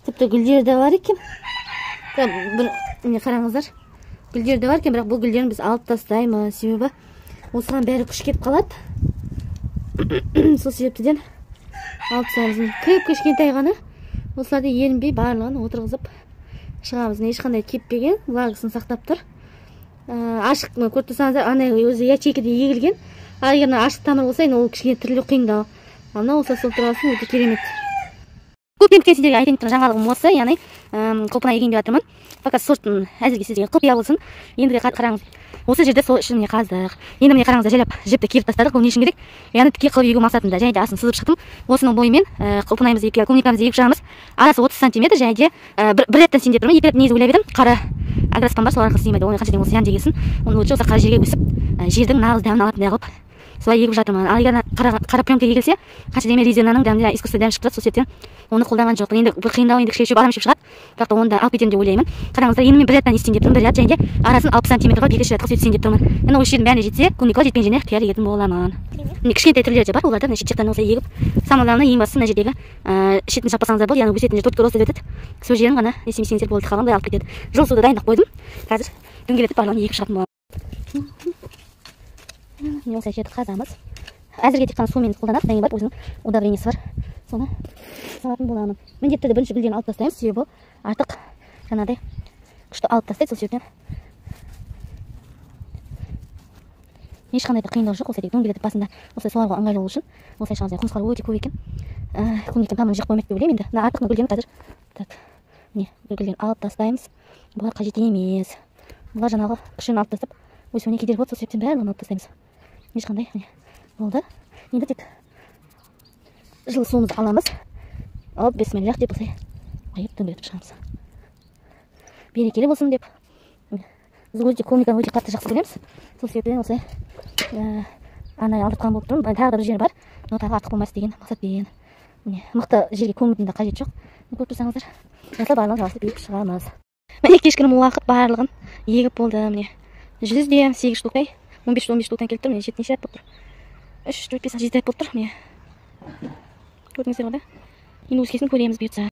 Тіпті гүлдері де бар екен. Бір міне қараңыздар, гүлдері де бар екен, бірақ бұл гүлдерін біз алып тастаймыз, себебі осыған бәрі күш кетіп қалады. Сол себептіден алып тастаймыз. Кіп кішкентай ғана осыларды ерінбей барлығын отырғызып шығамыз. Ешқандай кеппеген, влагасын сақтап тұр. Ашық көріп тұрсаңыздар, ана өзі ячейкеде егілген. Ал егер мына ашық тамыр болса, енді ол кішкене тірілу қиындау. Ал мынау осылай солып тұрғасын өте керемет. Көптен күткен сіздерге айтайын тұрған жаңалығым осы, яғни құлпынай егейін деп жатырмын. Пока сортын әзірге сіздерге құпия болсын. Ендігі қараңыз, осы жерде сол үшін міне қаздық. Енді міне қараңыздар, жайлап жіпті керіп тастадық. Бұл не үшін керек? Яғни тіке қылып егу мақсатында. Және де астын сызып шықтым. Осының бойымен құлпынайымызды, клубникамызды егіп шығамыз. Арасы 30 сантиметр, және де бір реттен сен деп тұрмын. Екі рет негізі ойлап едім. Қара аграспан бар, сол арқылы сыймайды. Оны қанша деген ол зиян дегесін. Оны лучше осы қара жерге өсіп, жердің нағыз дәмін алатындай қылып солай егіп жатырмын. Ал егер қара пленка егілсе, қанша дегенмен резинаның дәмінде искусственный дәм шығып тұрады, сол себептен оны қолданған жоқпын. Енді бір қиындау, енді кішкене шөп, арам шөп шығады, бірақ та оны да алып кетемін деп ойлаймын. Қараңыздар, енді мен бір реттен істейін деп тұрмын, бір ряд, және де арасын 60 сантиметр қылып екінші ряд қылып істейін деп тұрмын. Енді осы жердің бәріне жетсе, клубника жетпеген жеріне қияр егетін боламын. Міне кішкентай түрлері де бар, оларды мына шет жақтан осылай егіп, самое главное, ең бастысы мына жердегі шетін жаппасаңыздар болды, яғни өсетін жер төрт роста өтеді. Сол жерін ғана не істемесеңіздер болды, қалғанын былай алып кетеді. Жылы суды дайындап қойдым. Қазір дөңгелетіп барлығын егіп шығатын боламын. Міне осылай жерді қазамыз. Әзірге тек қана сумен қолданады, содан кейін барып өзінің удобрениесі бар, соны салатын боламын. Міндетті түрде бірінші гүлдерін алып тастаймыз, себебі артық жаңағыдай күшті алып тастайды, сол себептен ешқандай да қиындық жоқ. Осылай дөңгелетіп басында осылай суаруға ыңғайлы болу үшін осылай шығамыз. Құмырсқалар өте көп екен. Клубниктің тамырын жеп қоймайды деп ойлаймын енді. Мына артық гүлдерін қазір так, міне гүлдерін алып тастаймыз. Бұлар қажет емес. Бұлар жаңағы күшін алып тастап өсуіне кедергі болады, сол себептен барлығын алып тастаймыз. Ешқандай міне болды. Енді тек жылы суымызды аламыз. Алып бисмиллах деп осылай қойып дөңгелетіп шығамыз. Берекелі болсын деп. Біз өте клубниканы өте қатты жақсы көреміз. Сол себептен осылай арнайы алдыртқан болып тұрмын. Тағы да бір жер бар, но тағы артық болмас деген мақсатпен. Міне мықты жерге көмудің де қажеті жоқ. Көріп тұрсаңыздар, осылай барлығын жалғастырып егіп шығамыз. Міне кешкілік уақыт барлығын егіп болды. Міне 108 штуктай, 15 штуктан келіп тұр. Міне жеті неше ряд болып тұр? 3, 4, 5, 6, 7 ряд болып тұр. Міне көрдіңіздер ғой да. Енді өскесін көреміз бұйыртса.